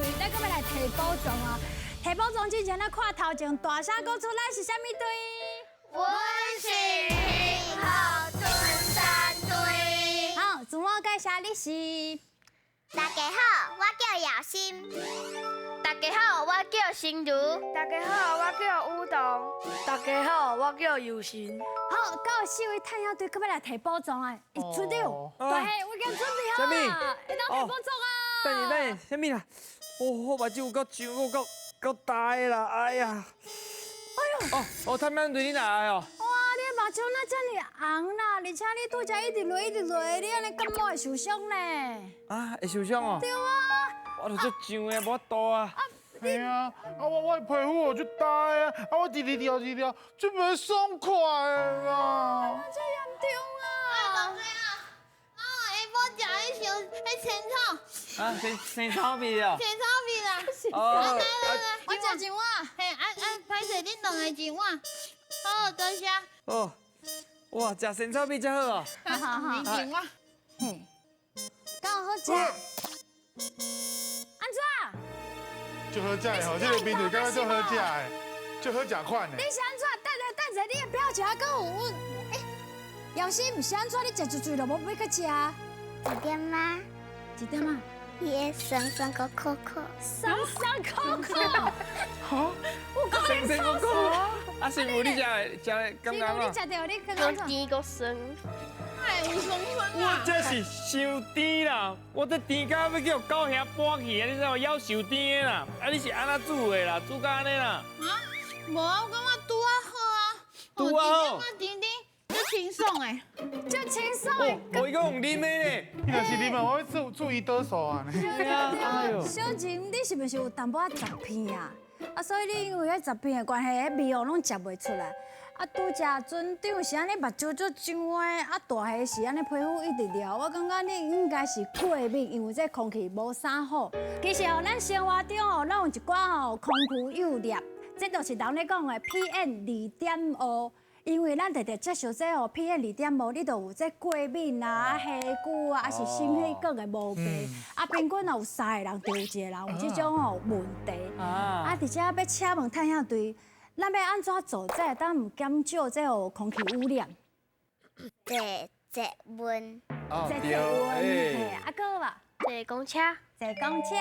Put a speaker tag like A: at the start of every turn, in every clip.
A: 隊，咱閣欲來提寶藏啊！提寶藏之前，咱看頭前大聲講出咱是啥物隊？
B: 阮是平和登山隊。
A: 好，自我介紹，你是？
B: 大家好，我叫姚心。大家好，我叫心如。
C: 大家好，我叫武東。
D: 大家好，我叫尤神。
A: 好，到四位探險隊，閣欲來提寶藏啊！村長，大兄，我已經準備好啦，會當提寶藏啊！
E: 等下等下，啥物啦？哦，我目睭有夠脹，有夠夠大的啦！哎呀！哎呦！哦，哦，探險隊你哪來哦？
A: 哇，你的目睭哪遮爾紅啦？而且你拄才一直落，一直落，你按呢感冒會受傷呢？
E: 啊，會受傷哦？
A: 對啊。
E: 我都足脹的，無法度啊。
F: 嘿啊，啊我的皮膚哦足焦的啊，啊我直直尿直尿，足袂爽快的啦。
A: 這嚴重啊！
B: 老師啊，啊下晡食彼小彼青草。
E: 啊，生生草米哦。
B: 青草米啦。
E: 哦。
B: 來來來，
A: 我食一碗。
B: 嘿，啊啊，歹勢恁兩个一碗。好，多謝。
E: 哦，哇，食仙草米才好哦。
A: 好好好。
B: 一碗。
A: 嘿，敢有好食？按怎？
F: 足好食的吼，這个面就感覺足好食的，足好食款的。
A: 你是按怎？等下等下，你的表情閣有，欸，姚心是按怎？你食一喙就無欲閣食？
G: 一點仔？
A: 一點仔？
G: 伊會酸酸閣苦苦。
A: 酸酸苦苦。
E: 哈？酸酸苦苦。啊，是無你食食感覺
A: 你食著你感覺
C: 甜閣酸。
B: 會有酸酸
E: 我這是傷甜啦！我這甜到欲叫狗兄搬去啊！你知無？夭壽甜的啦！啊，你是按怎煮的啦？煮甲按呢啦？
B: 啊，無啊，我感覺拄仔好啊。
E: 拄仔好。
B: 甜甜，足清爽的。
A: 足清爽的。
E: 我伊閣用啉的呢。
F: 伊若是啉啊，我欲注注胰島素啊。
E: 對啊，哎喲。
A: 小晴，你是毋是有淡薄仔雜鼻啊？啊，所以你因為彼雜鼻的關係，彼味哦攏食袂出來。啊，拄才船長是按呢目睭足脹的，啊，大蝦是按呢皮膚一直尿，我感覺你應該是過敏，因為這空氣無啥好。其實哦，咱生活中哦，攏有一寡吼空氣幼粒，這就是人咧講的 PM2.5。因為咱常常接受這吼 PM2.5，你就有這過敏啊、氣疽啊，抑是心血管的毛病。啊，平均有三個人就有一個人有這種吼問題。啊，佇遮欲請問探險隊，咱欲按怎做才會當毋減少這個空氣污染？
G: 坐捷運。
A: 坐捷運，嘿，啊，閣有無？
C: 坐公車。
A: 坐公車。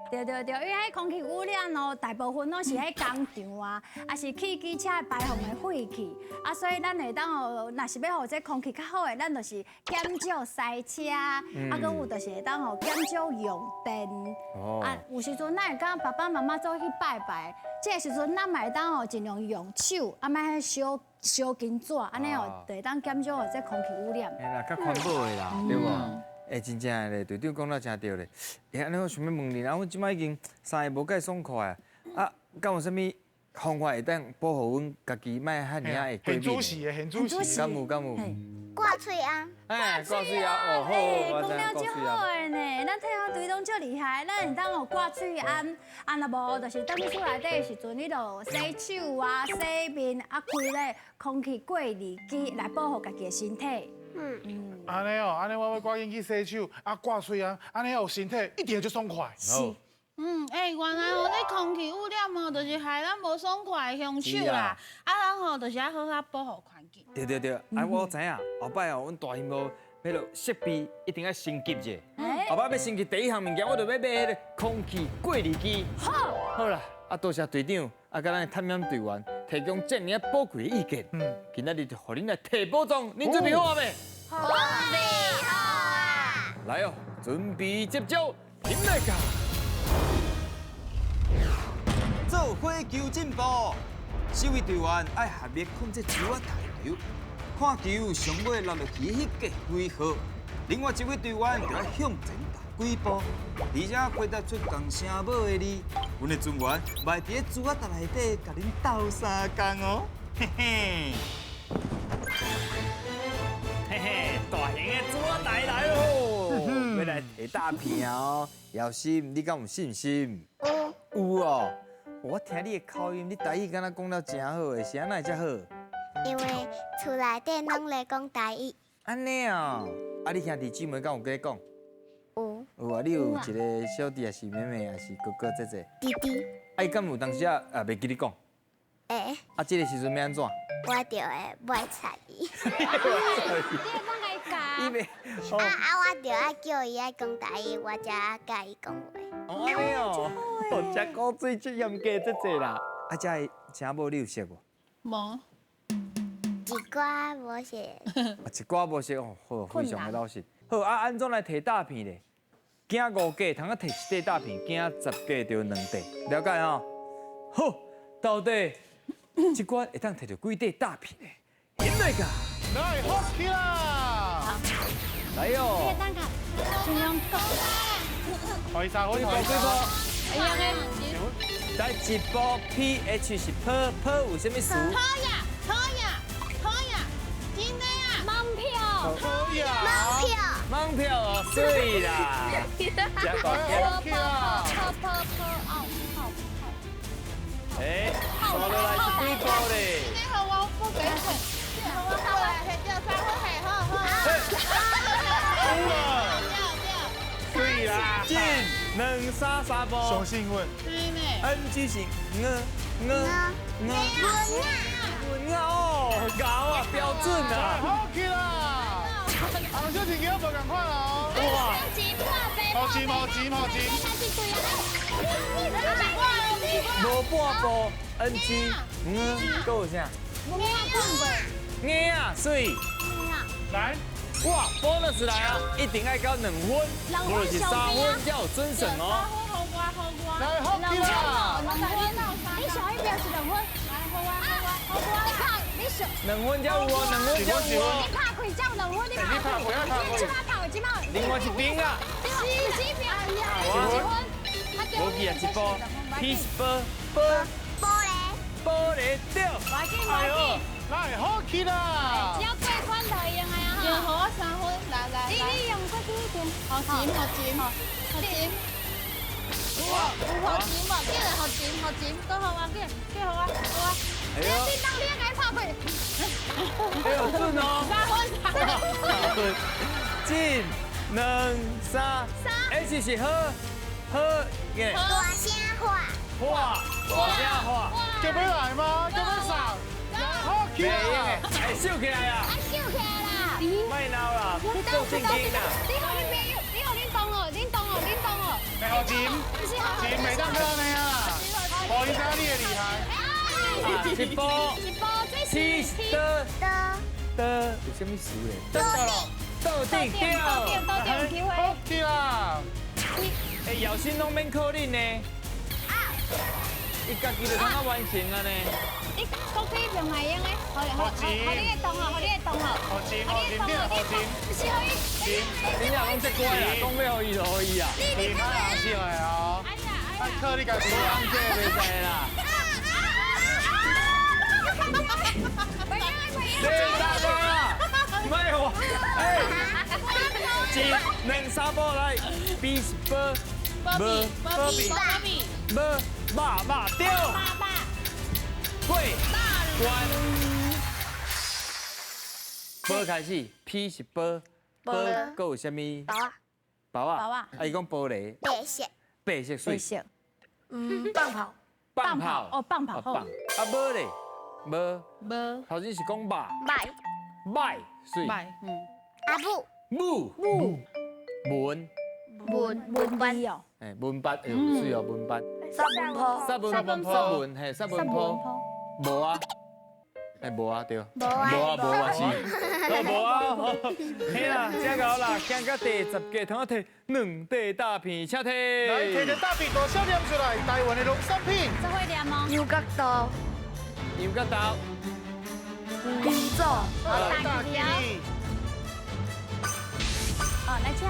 A: 對對對，因為彼空氣污染哦，大部分攏是彼工廠啊，抑是汽機車排放的廢氣，啊，所以咱會當哦，若是欲予這空氣較好的，咱就是減少塞車，啊，閣有就是會當予減少用電。啊，有時陣咱會佮爸爸媽媽做伙去拜拜，這個時陣咱嘛會當哦盡量用手，啊，莫燒燒金紙，按呢哦，就會當減少這空氣污染。
E: 嘿啦，較環保的啦，對無？欸，真正的咧，隊長講得誠對咧。欸，按呢我想欲問你，啊，阮這擺已經三个無介爽快啊，啊，敢有啥物方法會當保護阮家己，莫遐爾仔會過敏？
F: 現主時的，現主時。
E: 敢有敢有？
G: 掛喙罨。
E: 哎，掛喙罨哦，好，
A: 講了足好的呢，咱探險隊攏足厲害，咱會當予掛喙罨，啊，若無就是轉去厝內底的時陣，你就洗手啊、洗面啊，開咧空氣過濾機來保護家己的身體。
F: 嗯，按呢哦，按呢我欲趕緊去洗手，啊掛喙罨，按呢予身體一定會足爽快。
A: 是。
B: 嗯，欸，原來吼，這空氣污染吼，就是害咱無爽快的兇手啦。啊，咱吼就是愛好好保護環境。
E: 對對對，啊，我知影，後擺哦，阮大興無彼个設備一定愛升級者。後擺欲升級第一項物件，我就欲買彼个空氣過濾機。
A: 好。
E: 好啦，啊，多謝隊長，啊，佮咱的探險隊員提供這爾仔寶貴的意見。今仔日就予恁來提寶藏，恁準備好啊未？
B: 準備好啊！
E: 來哦，準備接招，停來噶！
H: 做伙求進步，四位隊員愛合力控制珠仔台球，看球上尾落落去彼個幾號，另外一位隊員就愛向前踏幾步，而且回答出仝聲母的字，阮的船員嘛會佇咧珠仔台內底共恁鬥相共哦，嘿嘿。
E: 嘿嘿，大型的珠仔台來囉，欲來提大片哦。姚心，你敢有信心？
G: 有。
E: 有哦。我聽你的口音，你台語敢若講了誠好的，是按怎會遮好？
G: 因為厝內底攏咧講台語。
E: 按呢哦，啊，你兄弟姊妹敢有佮你講？
G: 有。
E: 有。有啊，你有一个小弟，还是妹妹，还是哥哥姐姐？
G: 弟弟。
E: 啊，伊敢有当时啊，也袂记你讲？
G: 会。
E: 啊，这个时阵欲按怎？
G: 我就会袂睬伊。
A: 你会当共伊教。
E: 伊袂。
G: 啊啊！我就爱叫伊爱讲台语，我才佮伊讲话。
E: 哦，按呢哦，食古锥这严格这济啦。啊，这个车某你有识无？
B: 无。
G: 一寡无识。
E: 一寡无识哦，好，非常的老实。好啊，按怎来提大片咧？惊五格通啊提一块大片，惊十格就两块，了解吼？好，到底这关会当提著几块大片咧？引来个，
F: 来，好起啦！
E: 来哟！
A: 尽量讲。
F: 可以三分，
E: 几步几步？
B: 会用的。
E: 来一步 P H 是泡泡有啥物词？
B: 好呀，好呀，好呀，真的啊！
A: 门票，
F: 好呀，
G: 门票，
E: 门票哦，水啦！加高
F: 好起啦！
A: 泡泡泡哦泡泡。
E: 哎，刷落来是几步咧？
B: 你好，我不给分。我过来，叫三分，好好。
F: 输了。对啦，
E: 进两三三步。
F: 相信我。
E: N G 是我我我我哦，高啊，标准啊。
F: 好起啦！红小钱给我无仝款哦。
E: 哇！
F: 好钱好钱好钱。
E: 无半步 N G 我，阁有啥？眼啊，水。
F: 来。
E: 哇，bonus 来啊！一定爱到2分，或者是3分才有准算哦。
B: 好我好我。
F: 来，好起啦！
A: 两分，你上一边是2分。
B: 来，好我好我好我。
A: 你拍，你上。
E: 2分才有哦，2分才有哦。
A: 你拍开才有2分，你拍开。你这摆拍，这摆。
E: 另外一边啊。
A: 四几边？1分。
E: 无记啊，一步，P 是波波。
G: 玻璃。
E: 玻璃对。
A: 快紧快紧。
F: 来，好起啦！
A: 只要过关就会用的啊！
B: 用予我3分，来来来。
A: 你用过去一点。
B: 好钱好钱好钱。有有好钱无？紧来好钱好钱，搁予我紧，紧予我，好啊。
E: 哎呦！
A: 你当你该拍开。
E: 哎呦，准哦。
B: 3分3分。
E: 进两三。H 是好好耶。
G: 大声喊。
E: 喊，大声喊。
F: 叫欲来吗？叫欲送。好起啦！
E: 哎，收起来啦！
A: 啊，收起来啦！
E: 莫闹啦，做正经啦！
A: 你予恁朋友，你予恁同学，恁同学，恁同学。
F: 袂好钱，钱袂当搁按呢啊！无伊知你的厉害。
E: 一步，
A: 一步，这是
E: 七的的，有啥物词咧？
G: 到顶，
E: 到顶，
A: 到顶，到顶，机会。
F: 好起啦！
E: 哎，姚鑫拢免考恁呢。伊家己就通啊完成啊呢。
A: 你国语用会用的，好好好，你的同学，好你的同学，
F: 好钱，好钱，好钱，
A: 不是予伊，
E: 你若讲这乖啦，讲欲予伊就予伊啊。
F: 你较难笑的哦。
B: 哎呀哎
F: 呀，靠你家己讲这袂使
E: 啦。
A: 对，
E: 大哥啦，莫我，哎，一、两、三步来，B 是波，
B: 波比，波比，波比，
E: 无，肉肉对。过关。波开始，P 是波，波阁有啥物？
G: 包啊。
E: 包啊。包啊。啊，伊讲玻璃。
G: 白色。
E: 白色水。
A: 白色。
D: 嗯，棒跑。
E: 棒跑。
A: 哦，棒跑。
E: 棒。啊，无咧，无。
B: 无。
E: 头先是讲肉。
G: 歹。
E: 歹水。
B: 歹，嗯。
G: 阿母。
E: 母。母。文。
G: 文文
A: 笔哦。
E: 哎，文笔，哎，水哦，文笔。
D: 三文坡。
E: 三文坡。三文，嘿，三文坡。无啊。哎，无啊，对。
G: 无啊。
E: 无啊，无啊，是。无啊。嘿啦，这够啦，行到第10个，通仔提2块大片，请提。
F: 来，提个大片，大小念出来，台湾的农产品。
A: 这会念吗？
D: 牛角豆。
E: 牛角豆。
D: 牛枣。
F: 大吉。
A: 哦，来请。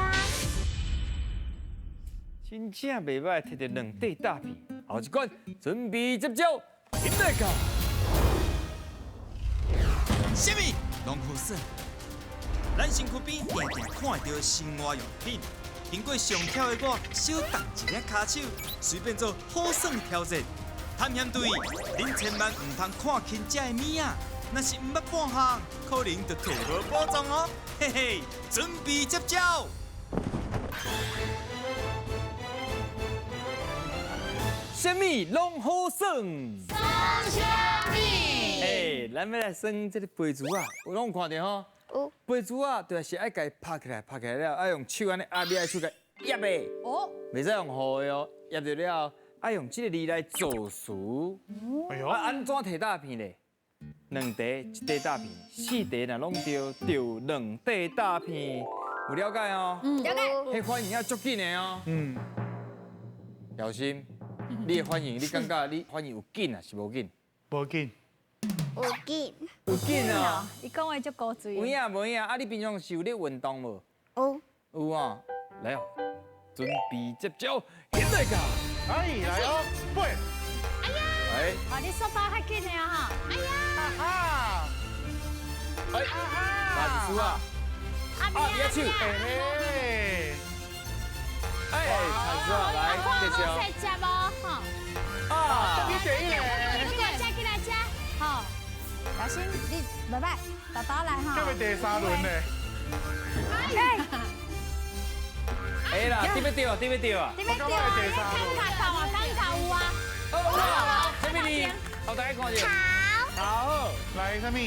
E: 真正袂歹，提著2块大片。后一关准备接招，进来到。
H: 什么？拢好耍。咱身躯边定定看会著生活用品，经过上巧的我，小动一下跤手，随便做好耍挑战。探险队，恁千万毋通看轻这个物仔，若是毋捌半项，可能就提无宝藏哦。嘿嘿，准备接招。
E: 啥物攏好耍。
B: 算啥物？
E: 哎，咱欲來算這个飛珠仔，有攏有看著吼？
G: 有。
E: 飛珠仔就是愛共伊拍起來，拍起來了，愛用手按呢壓尾，愛手共壓的。
A: 哦。
E: 袂使用予的哦，壓著了後，愛用這个字來造詞。
F: 哎喲。
E: 啊，按怎提大片咧？兩塊一塊大片，四塊若攏著，著兩塊大片，有了解哦？
A: 了解。
E: 彼反應要足緊的哦。小心，你的反應，你感覺你反應有緊啊，是無緊？
F: 無緊。
G: 有緊。
E: 有緊啊！
A: 伊講話足古錐。
E: 有影無影？啊，你平常時有咧運動無？
G: 有。
E: 有啊，來哦，準備接招，現在㗎。
F: 哎，來哦，飛。
B: 哎呀！
E: 哎。
A: 啊，你速度較緊的啊哈。
B: 哎呀！
F: 啊！
E: 哎，哪一輸啊？
A: 阿
E: 比手。
F: 哎。
E: 哎，差输啊，來，繼續。
B: 好食哦，吼。
E: 啊！
F: 你第一个。
A: 你過來吃，過來吃，好。小心，你拜拜，豆豆來哈。
F: 這欲第三輪咧。
A: 哎。
E: 哎啦，對欲著啊，對欲著啊。
A: 對欲著啊，你看卡頭啊，看卡有啊。
E: 哦，啥物字？好，大家看著。
G: 頭。
E: 好。
F: 來，啥物？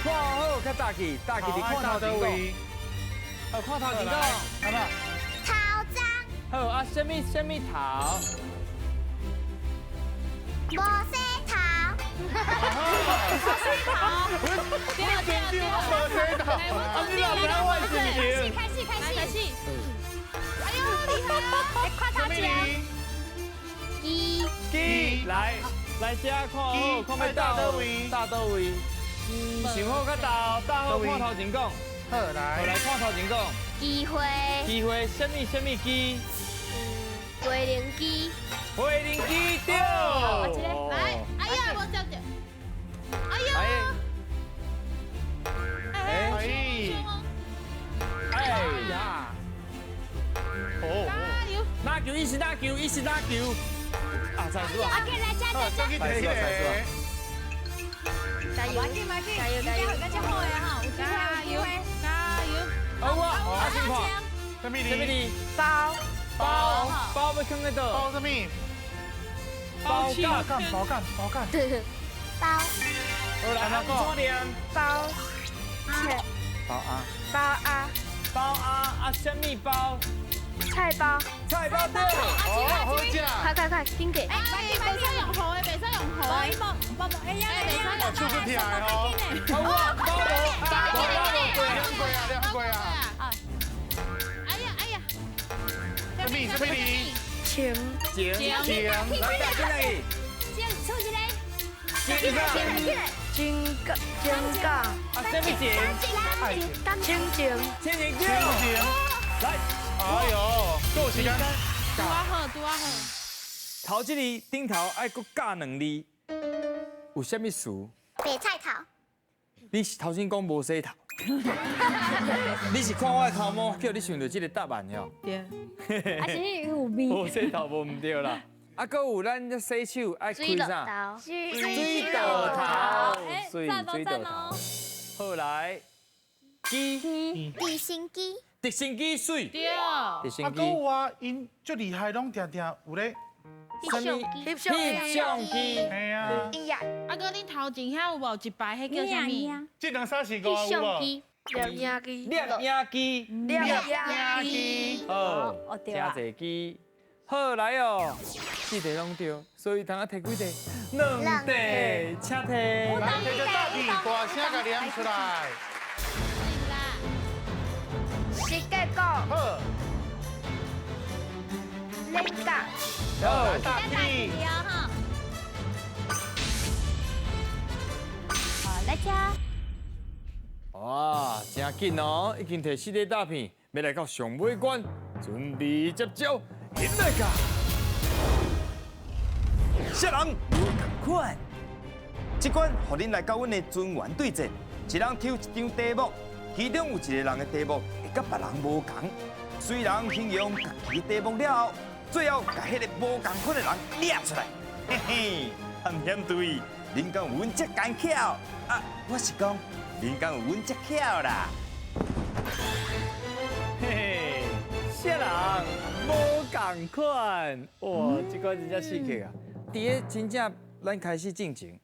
E: 看好，較早起，早起佇看頭前講。好，看頭前講。
F: 阿媽。
G: 頭鬃。
E: 好啊，啥物啥物頭？
G: 無洗頭。
B: 無洗頭。對對對，
F: 無洗頭。
E: 啊，你若毋知我是毋是？
A: 開始開始開始。
B: 哎呦，厲害哦！
A: 你看頭前。
G: 雞。
E: 雞，來來遮看好，看欲佗位，佗佗位。想好較大，搭好看頭前講。
F: 好來。
E: 好來看頭前講。
G: 機會。
E: 機會，啥物啥物機？
C: 飛行機。
E: 飛行機對。
B: 來，哎呀，無接著。哎呀。
E: 哎。哎呀。
F: 哦。
B: 加油！
E: 打球，伊是打球，伊是打球。啊，猜輸啊！
A: 阿健來加加加！
E: 猜輸啊，猜輸啊！
C: 加油！
A: 加油加油！加油！好的哈，有機會有機會！
B: 加油！
E: 好啊，阿先看。
F: 啥物
E: 啥物字？
D: 包。
E: 包包欲囥咧佗？
F: 包啥物？
E: 包干
F: 包干包干。
G: 包。
E: 好來，按怎念？
C: 包。
E: 包啊。
C: 包啊。
E: 包啊啊！啥物包？
C: 菜包。
E: 菜包對。
F: 哦，好食。
C: 快快快，緊給。
B: 哎，袂使用予的，袂使用予的。
A: 無無無，哎呀，
B: 袂使用。
F: 手閣疼的哦。
E: 好啊，包無，包無過，
F: 兩過啊，兩過啊。
B: 哎呀哎呀。
F: 啥物啥物字？
D: 晴。
E: 晴。晴。來，進來。
A: 晴，出一個。
E: 晴。
D: 晴甲晴甲。
E: 啊，啥物晴？
D: 清晴。
E: 清晴。
F: 清晴。
E: 來。
F: 哎呦，夠時間。
B: 拄仔好，拄仔好。
E: 頭一字頂頭愛閣加兩字，有啥物詞？
G: 白菜頭。
E: 你是頭先講無洗頭，你是看我的頭毛，叫你想著這个答案喲。
B: 對。
A: 啊是有味。
E: 無洗頭無毋對啦。啊，閣有咱這洗手愛開啥？
G: 水
E: 落頭。
A: 水水
E: 落頭。好來，機。
G: 直升機。
E: 直升機媠。
B: 對。
E: 直升機。
F: 啊，閣有啊，𪜶足厲害，攏定定有咧。
E: 翕相機。
F: 嘿啊。
B: 啊，閣恁頭前遐有無一排？彼叫啥物？
F: 這兩三四五有無？
D: 攝影機。
E: 攝影機。
D: 攝影
F: 機。
E: 好，誠濟機。好來哦，四題攏對，所以通啊提幾題？兩題，請提。
F: 來，提著大片，大聲共念出來。
C: 是結果。
F: 好。
C: 冷角。
E: 好，
F: 大片。
A: 好，來吃。
E: 哇，真緊哦，已經提四塊大片，欲來到上尾關，準備接招，現在㗎。
H: 啥人無仝款？這關予恁來佮阮的尊員對戰，一人抽一張題目，其中有一個人的題目會佮別人無仝。雖然形容家己的題目了後，最後共彼个無仝款的人掠出來，嘿嘿，探險隊，恁敢有阮遮奸巧？啊，我是講，恁敢有阮遮巧啦？
E: 嘿嘿，啥人無仝款？哇，這關真正刺激啊！伫咧真正咱开始进前，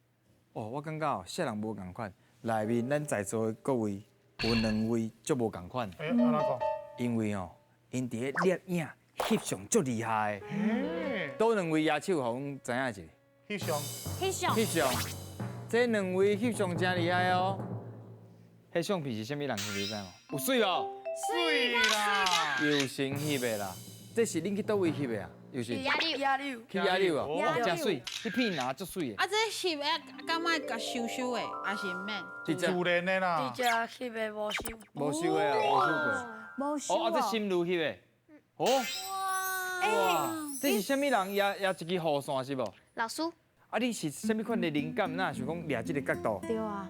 E: 哦，我感觉哦，啥人无仝款，内面咱在座的各位有两位足无仝款。
F: 欸，按怎讲？
E: 因为哦，𪜶伫咧摄影翕相足厉害的。佗两位举手，予阮知影一下。
F: 翕相。
A: 翕相。
E: 翕相。这两位翕相真厉害哦。彼相片是啥物人翕的，你知无？有媠无？
F: 媠啦！
E: 尤成翕的啦。这是恁去佗位翕的啊？尤成。
C: 去野柳。
E: 去野柳哦，哇，真媠，彼片拿足媠的。
B: 啊，这翕的敢爱共收收的，还是毋免？
F: 自然的啦。
D: 直接翕的无收。
E: 无收的啊，无收过。
A: 无收。
E: 哦，啊，这心如翕的。哦。哇。这是啥物人举举一支雨伞是无？
C: 老师。
E: 啊，你是啥物款的灵感？哪想讲掠这个角度？
A: 对啊。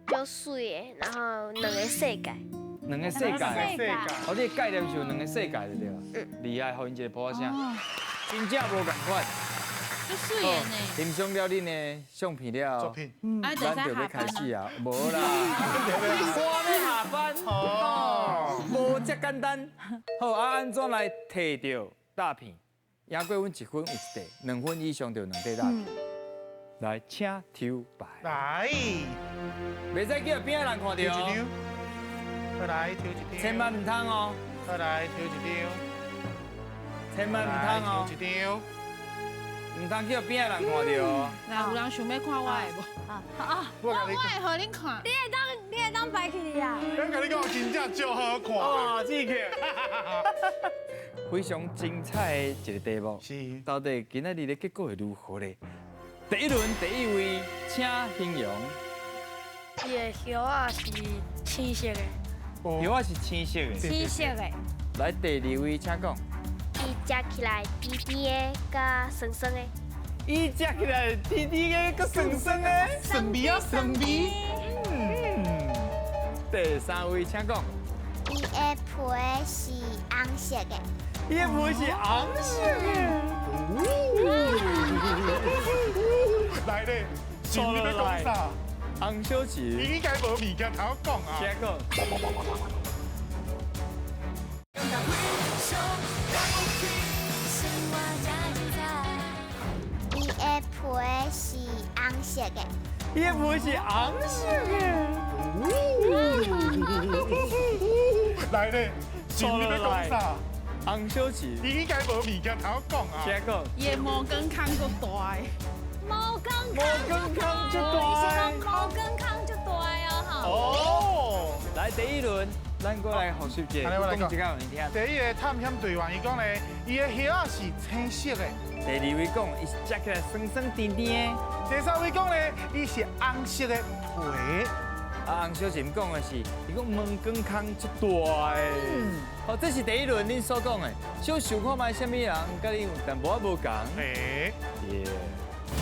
C: 足媠的，然后两个世界。
E: 两个世界。哦，你的概念是有两个世界就对了。厉害，予𪜶一个噗仔声。真正无仝款。
B: 足媠的呢。
E: 欣赏了恁的相片了，
F: 作品，
E: 咱就欲开始啊，无啦，我欲下班哦，无遮简单。好，啊，按怎来提著大片？赢过阮1分有一块，2分以上就2块大片。来，请抽牌。
F: 来，
E: 袂使叫边仔人看著哦。
F: 再来抽一张。
E: 千万毋通哦。
F: 再来抽一张。
E: 千万毋通哦。
F: 抽一张。
E: 毋通叫边仔人看著哦。
B: 那有人想欲看我的无？啊，我会予恁看。
A: 你会当摆起去啊？
F: 我共你讲，真正足好看。
E: 哇，这个非常精彩的一个题目。
F: 是。
E: 到底今仔日的结果会如何呢？第一轮第一位，请形容。
D: 伊的叶仔是青色的。
E: 叶仔是青色的。
A: 青色的。
E: 来，第二位，请讲。
G: 伊食起来甜甜的，佮酸酸的。
E: 伊食起来甜甜的，佮酸酸的。
F: 酸味啊，酸味。
E: 嗯。第三位，请讲。
G: 伊的皮是红色的。
E: 伊的皮是红色的。
F: 来咧，是你欲讲啥？
E: 红小琪。
F: 伊应该无物件通讲啊。
E: 请讲。
G: 伊的皮是红色的。
E: 伊的皮是红色的。
F: 来咧，是你欲讲啥？
E: 红小琪。
F: 伊应该无物件通讲啊。
E: 请讲。
B: 伊的毛根孔足大的。
A: 毛根
E: 毛根孔足大。
A: 毛根孔足大哦吼。
F: 哦。
E: 来第一轮，咱过来复习一下，讲一下予𪜶听。
F: 第一个探险队员，伊讲咧，伊的叶仔是青色的。
E: 第二位讲，伊是食起来酸酸甜甜的。
F: 第三位讲咧，伊是红色的皮。
E: 啊，洪小琴讲的是，伊讲毛根孔足大的。好，这是第一轮恁所讲的，小想看觅啥物人，佮你有淡薄仔无仝。
F: 欸。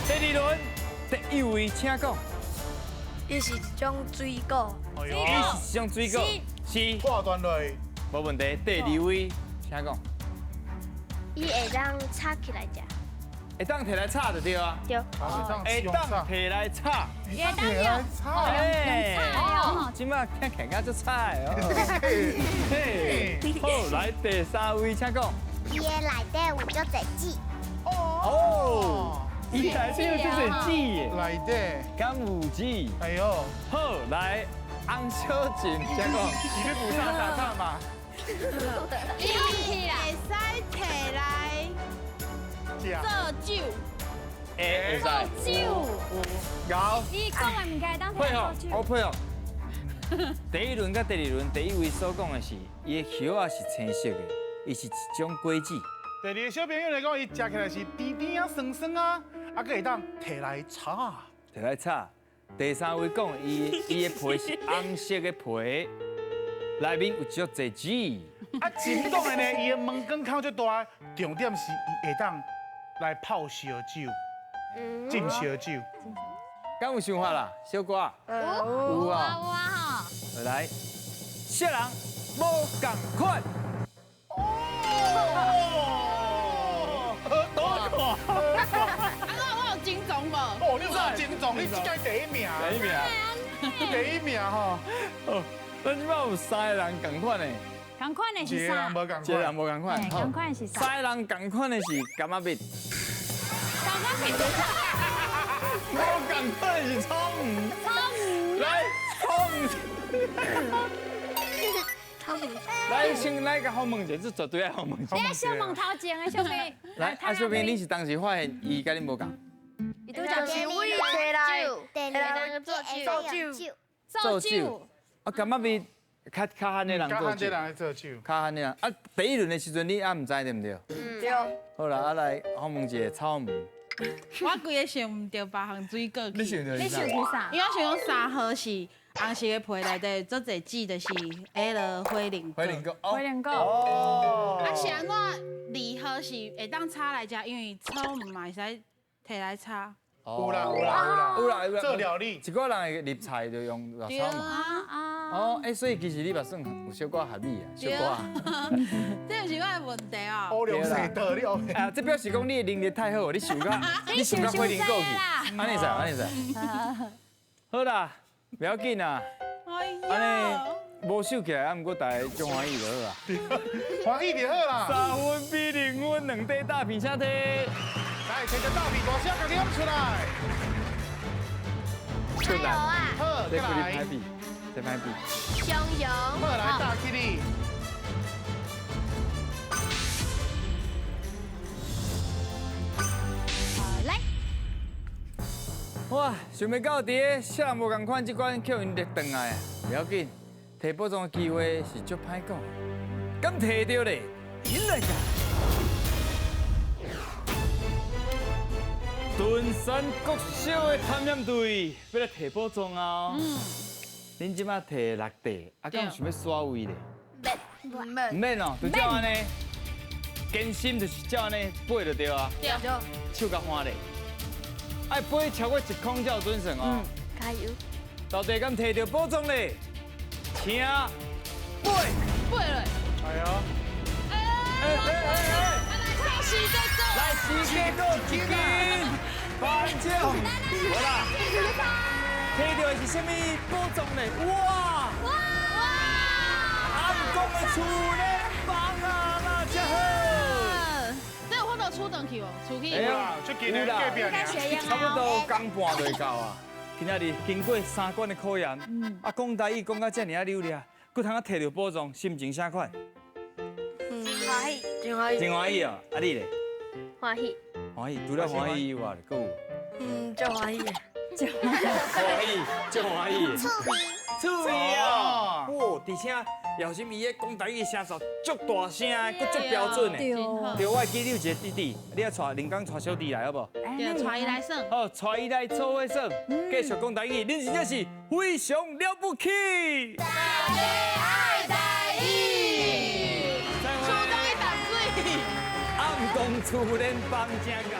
E: 第二轮，第一位请讲。
D: 伊是一种水果。
E: 伊是一种水果。是。
F: 挂断落。
E: 无问题。第二位请讲。
G: 伊会当炒起来食。
E: 会当提来炒就对啊。
G: 对。
E: 会当提来炒。
A: 会当用炒。哦。
E: 这马听起来足彩哦。嘿。好，来第三位请讲。
G: 伊的内底有足济籽。
E: 哦。伊内底有足济籽耶。
F: 内底。
E: 敢有籽？
F: 哎呦。
E: 好，来，洪小静请讲。
F: 伊欲补啥啥啥嘛？
B: 伊会使提来做酒。
E: 会使。
A: 做酒。
E: 𠢕。
A: 你讲的物件当
E: 配合，我配合。第一轮佮第二轮，第一位所讲的是，伊的叶仔是青色的，伊是一种果子。
F: 第二个小朋友来讲，伊食起来是甜甜啊、酸酸啊，啊，阁会当提来炒。
E: 提来炒。第三位讲，伊的皮是红色的皮，内面有足济籽。
F: 啊，真讲的呢，伊的毛根孔足大，重点是伊会当来泡烧酒，浸烧酒。
E: 敢有想法啦，小歌？
A: 有有啊有啊
E: 吼。来，啥人无仝款？哦，多看。
B: 啊，我有金钟无？
F: 哦，你有金钟，你这届第一名。
E: 第一名。
F: 第一名吼。
E: 哦，咱这摆有三个人仝款的。
A: 仝款的是啥？
F: 一个人无仝款。
E: 一个人无仝款。
A: 仝款是啥？
E: 三个人仝款的是柑仔蜜。
A: 柑
E: 无仝可能是草黄。
A: 草黄。
E: 来，草黄。来，先来共访问者，这绝对爱访问者。
A: 你爱小问头前的小妹。
E: 来，阿小平，你是当时发现伊佮你无仝？
A: 伊拄才
D: 是阮提来，
G: 第二个
D: 做酒，
A: 做酒。
E: 啊，感觉比较较憨的人做酒。
F: 做酒。
E: 较憨的人啊，第一轮的时阵你也毋知对毋对？
D: 对。
E: 好啦，啊来访问一个草黄。
B: 我规个想毋著别项水果去。
E: 你想著
A: 你想著啥？
B: 因为我想讲三号是红色的皮内底足济籽，就是彼落火龙果。
E: 火龙果。
A: 火龙果。
E: 哦。
B: 啊是按怎2号是会当炒来食，因为草黄嘛会使摕来炒。
F: 有啦有啦有啦
E: 有啦有啦。
F: 做料理。
E: 一个人会入菜就用草黄。
B: 啊。
E: 哦，哎，所以其实你嘛算有小可合理啊，小可。
B: 这毋是我的问题哦。
F: 乌龙生道，你乌。
E: 啊，这表示讲你的能力太好，你想到，你想到火龙果去，按呢使，按呢使。好啦，不要紧啦。
B: 哎
E: 呀。按呢无收起来，啊，毋过大家足欢喜就好啊。
F: 欢喜就好啦。
E: 3分比0分，2块大片请提。
F: 来，摕个大片大声，共你喊出来。
G: 加油啊！
F: 好，再来。
E: 这歹比。
C: 香油。
F: 好，来大起你。
A: 来。
E: 哇，想袂到伫个啥人无仝款，这关叫𪜶绿转来啊！不要紧，提宝藏的机会是足歹讲，敢提著咧？紧来共。屯山国小的探险队欲来提宝藏啊！恁这马提6块，啊，敢有想欲刷位咧？
D: 免，
E: 毋免哦，就照按呢，坚心就是照按呢飞就对啊。
B: 对。
E: 手共换咧，爱飞超过1空才有准算哦。
C: 加油！
E: 到底敢提著宝藏咧？请飞。
B: 飞咧。
F: 哎呦！
B: 哎哎哎！来时间过。
E: 来时间过一斤，颁奖。好啦。提到的是啥物宝藏呢？哇！哇！阿公的厝咧房啊，那遮好。
B: 这有法度出转去无？出去。
E: 哎呀，
F: 出去呢，隔壁
E: 差不多工半就会到啊。今仔日经过3关的考验，啊，讲台语讲到遮尔啊流利，阁通啊提著宝藏，心情啥款？
D: 真欢喜，真欢喜。
E: 真欢喜哦！啊你咧？
C: 欢喜。
E: 欢喜，除了欢喜以外，阁有？
D: 嗯，足欢喜。
E: 足欢喜，足欢喜。
G: 趣味，
E: 趣味啊！哦，而且姚心伊咧讲台语的声数足大声，阁足标准的。对，我会记你有一个弟弟，你爱带林刚带小弟来好无？
B: 对，带伊来耍。
E: 好，带伊来做伙耍，继续讲台语，恁真正是非常了不起。
B: 大家爱台语，厝东去淡水，
E: 暗公厝连帮正到。